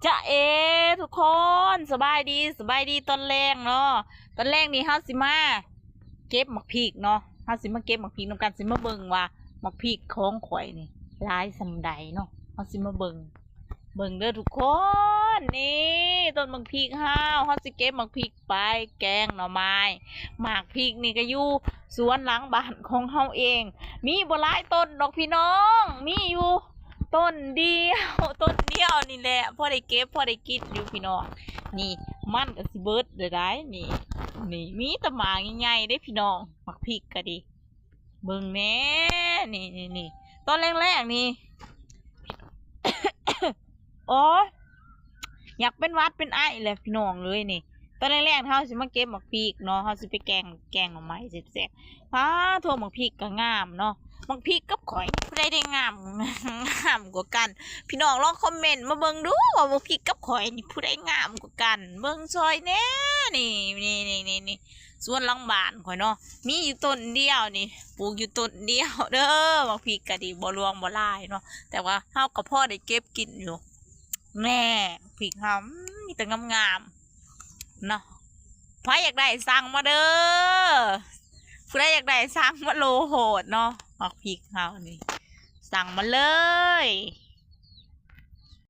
ຈະເອ ທຸກຄົນ ສະບາຍດີ ສະບາຍດີຕອນແລງເນາະ. ຕອນແລງນີ້ເຮົາຊິມາເກັບໝາກພິກເນາະ ເຮົາຊິມາເກັບໝາກພິກນຳກັນ ຊິມາເບິ່ງວ່າໝາກພິກຂອງຂ້ອຍນີ້ຫຼາຍສ່ຳໃດເນາະ. ເຮົາຊິມາເບິ່ງ ເບິ່ງເດີທຸກຄົນ ນີ້ຕົ້ນໝາກພິກເຮົາ ເຮົາຊິເກັບໝາກພິກໄປແກງໜໍ່ໄມ້. ໝາກພິກນີ້ກະຢູ່ສວນຫຼັງບ້ານຂອງເຮົາເອງ ມີບໍ່ຫຼາຍຕົ້ນດອກພີ່ນ້ອງ ມີຢູ່ ຕົ້ນດຽວ ຕົ້ນດຽວນີ້ແຫຼະ ພໍໄດ້ເກັບ ພໍໄດ້ກິນຢູ່ພີ່ນ້ອງ. ນີ້ມັນກະຊິເບິດແລ້ວໃດ໋ ນີ້ ນີ້ມີແຕ່ໝາກໃຫຍ່ໆເດ້ພີ່ນ້ອງ ໝາກພິກກະດີ ເບິ່ງແນ່ ນີ້ໆໆ ຕອນແລງໆນີ້ ໂອ້ຍ ຢາກເປັນຫວັດເປັນໄອແຫຼະພີ່ນ້ອງເອີຍນີ້. ຕອນແລງໆເຮົາຊິມາເກັບໝາກພິກເນາະ ເຮົາຊິໄປແກງ ແກງໜໍ່ໄມ້ແຊບໆ. ປາໂທ້ ໝາກພິກກະງາມເນາະ ໝາກພິກກັບຂ້ອຍນີ້ຜູ້ໃດໄດ້ງາມ ງາມກວ່າກັນ? ພີ່ນ້ອງລອງຄອມເມັນມາເບິ່ງດູວ່າໝາກພິກກັບຂ້ອຍນີ້ຜູ້ໃດງາມກວ່າກັນ? ເບິ່ງຊ່ອຍແນ່ ນີ້ ນີ້ໆໆ ສວນຫຼັງບ້ານຂ້ອຍເນາະ ມີຢູ່ຕົ້ນດຽວນີ້ ປູກຢູ່ຕົ້ນດຽວເດີ ໝາກພິກກະດີ ບໍ່ຫຼວງບໍ່ຫຼາຍເນາະ ແຕ່ວ່າເຮົາກະພໍໄດ້ເກັບກິນຢູ່. ແນ່ ໝາກພິກເຮົາ ອືມ ມີແຕ່ງາມໆເນາະ. ໃຜຢາກໄດ້ສັ່ງມາເດີ ຜູ້ໃດຢາກໄດ້ສັ່ງມາໂລໂລດເນາະ ໝາກພິກເຮົານີ້ ສັ່ງມາເລີຍ.